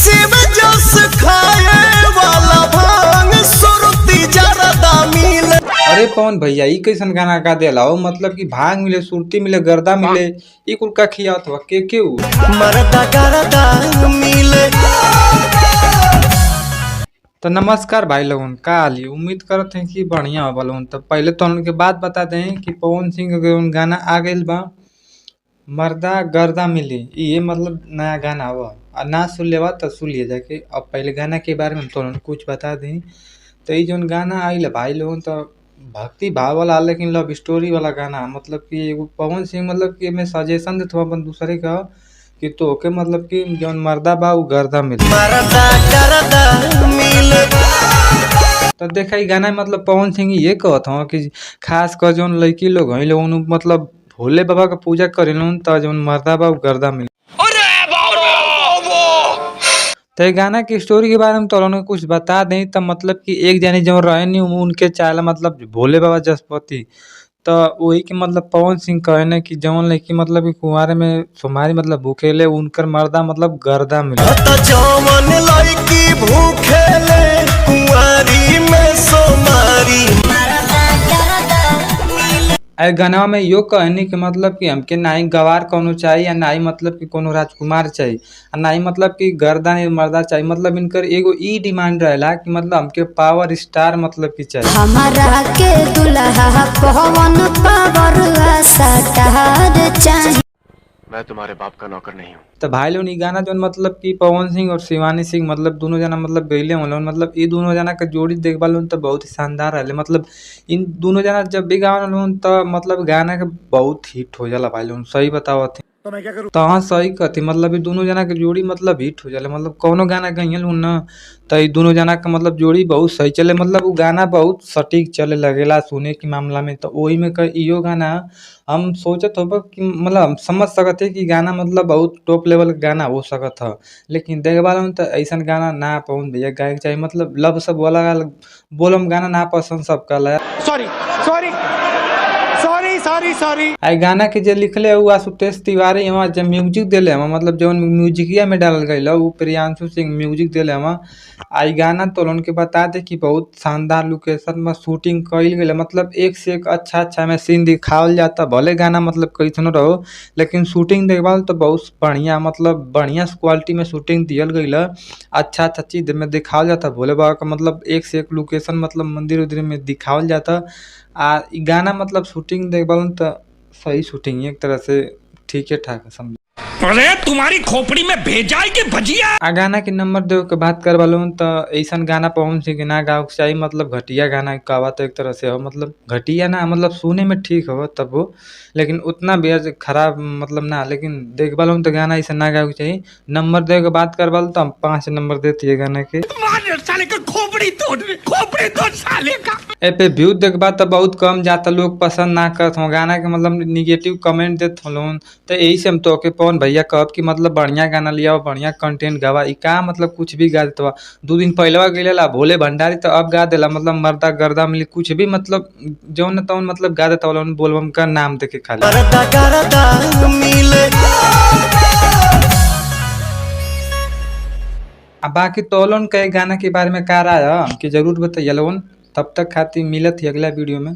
शिव जस खाए वाला भांग सुरती जरदा मिले। अरे पवन भैया, ई कैसन गाना गा देला हो? मतलब कि भांग मिले, सुरती मिले, गर्दा मिले, ई कुल का खियावत हवा के ऊ? मरदा गरदा मिले। तो नमस्कार भाई लोगन, का हाल? उम्मीद करत हैं कि बढ़िया हो लोगन। तो पहले तो उनके बात बता दें कि पवन सिंह के जौन गाना आ गइल बा मर्दा गर्दा मिली, ये मतलब नया गाना हवा। आ ना सुन लेवा तो सुन लिए जाके। अब पहले गाना के बारे में तो कुछ बता दें। तो ये जौन गाना आइल भाई लोगन तो भक्ति भाव वाला लेकिन लव स्टोरी वाला गाना, मतलब कि एगो पवन सिंह मतलब कि एमे सजेशन देत हवा अपन दूसरे का कि तोहके मतलब कि जौन मर्दा बा उ गर्दा मिली। मरदा गरदा मिले। तो देखा ई गाना मतलब पवन सिंह ये कहत हवा कि खास कर जौन लड़की लोग हई लोग मतलब भोले बाबा का पूजा करेलन त जौन मर्दा बा उ गर्दा मिली। तो ये गाना की स्टोरी के बारे में तो उन्होंने कुछ बता दें। तो मतलब कि एक जानी जो रहे नहीं उनके चाहला मतलब भोले बाबा जसपति, तो वही के मतलब पवन सिंह कहे ने कि जौन लड़की मतलब कि कुंवारे में सोमवारी मतलब भूखेले उनकर मर्दा मतलब गर्दा मिले। त जौवन लड़की भूखेले कुंवारी में सोमारी। ए गाना में यो कहनी कि मतलब कि हमके ना ही गवार कोनो चाहिए आ ना ही मतलब कि कोनो राजकुमार चाहिए आ ना ही मतलब कि गर्दा नहीं मर्दा चाहिए। मतलब इनकर एगो ई डिमांड रहेला कि मतलब हमके पावर स्टार मतलब कि चाहिए। हमारा के दुल्हा पवन पावर सटार चाही। मैं तुम्हारे बाप का नौकर नहीं हूँ। तो भाई लोग ई गाना जौन मतलब कि पवन सिंह और शिवानी सिंह मतलब दोनों जना मतलब गईले होलन, मतलब ई दोनों जना के जोड़ी देखबा लोन तो बहुत ही शानदार रहले। मतलब इन दोनों जना जब भी गावन लोन तो मतलब गाना के बहुत हिट हो जाला भाई लोग, सही बतावत हई। तो मैं क्या करूं? तो हाँ सही कहती, मतलब ई दोनों जना के जोड़ी मतलब हिट हो जाला। मतलब कौनो गाना गइहन लोग ना तो ई दोनों जना के मतलब जोड़ी बहुत सही चले, मतलब उ गाना बहुत सटीक चले लगेला सुने के मामला में। तो वही में इहो गाना हम सोचत होब कि मतलब हम समझ सकत है कि गाना मतलब बहुत टॉप लेवल के गाना हो सकत ह, लेकिन देखबा लोगन तो ऐसन गाना ना पवन भैया गाए के चाही। मतलब लव सब वाला बोलम गाना ना पसंद सबका ला। Sorry sorry sorry sorry sorry. आई गाना के जे लिखले उ आशुतोष तिवारी हवा, जे म्यूजिक देले हवा मतलब जौन म्यूजिकिया में डालल गइल उ प्रियांशु सिंह म्यूजिक देले हवा। आई गाना तो उनके बता दे कि बहुत शानदार लोकेशन में शूटिंग कइल गेल, मतलब एक से एक अच्छा अच्छा में सीन दिखावल जाता। भले गाना मतलब कैसनो रहो लेकिन शूटिंग देखभाल तो बहुत बढ़िया मतलब बढ़िया क्वालिटी में शूटिंग दियल गइल। अच्छा अच्छा चीज में दिखावल जाता भोले बाबा का, मतलब एक से एक लोकेशन मतलब मंदिर उदिर में दिखावल जाता। आ ई गाना मतलब शूटिंग देखभाल तो सही शूटिंग एक तरह से ठीक है ठाक समझ। अरे तुम्हारी खोपड़ी में भेजा है कि भजिया? आ गाना के नंबर देवे के बात करवा लोन तो ऐसन गाना पवन सिंह के ना गावे के चाही, मतलब घटिया गाना कहवा तो एक तरह से हो, मतलब घटिया ना मतलब सुने में ठीक हो तब वो, लेकिन उतना भी खराब मतलब ना, लेकिन देखबा लोन तो गाना ऐसा ना गावे के चाही। नंबर देवे के बात करवा तो हम 5 नंबर देती है गाना के। मार साले का खोपड़ी तोड़, खोपड़ी तोड़ साले का। ए पे व्यू देखबा तो बहुत कम जाता, लोग पसंद ना करत हो गाना के, मतलब निगेटिव कमेंट देत हो लोगन। तो यही से हम तो के पवन भैया कहब कि मतलब बढ़िया गाना लिया, बढ़िया कंटेंट गावा। ई का मतलब कुछ भी गा देत बा। 2 दिन पहलवा गइला भोले भंडारी तो अब गा देला मतलब मर्दा गर्दा मिली कुछ भी मतलब जौन तौन मतलब गा देता वाला बोलबम का नाम देके खाली। मरदा गरदा मिले। आ बाकी तोलन के गाना के बारे में का राय है हमके जरूर बताइए लोगन। तब तक खातिर मिलत ही अगला वीडियो में।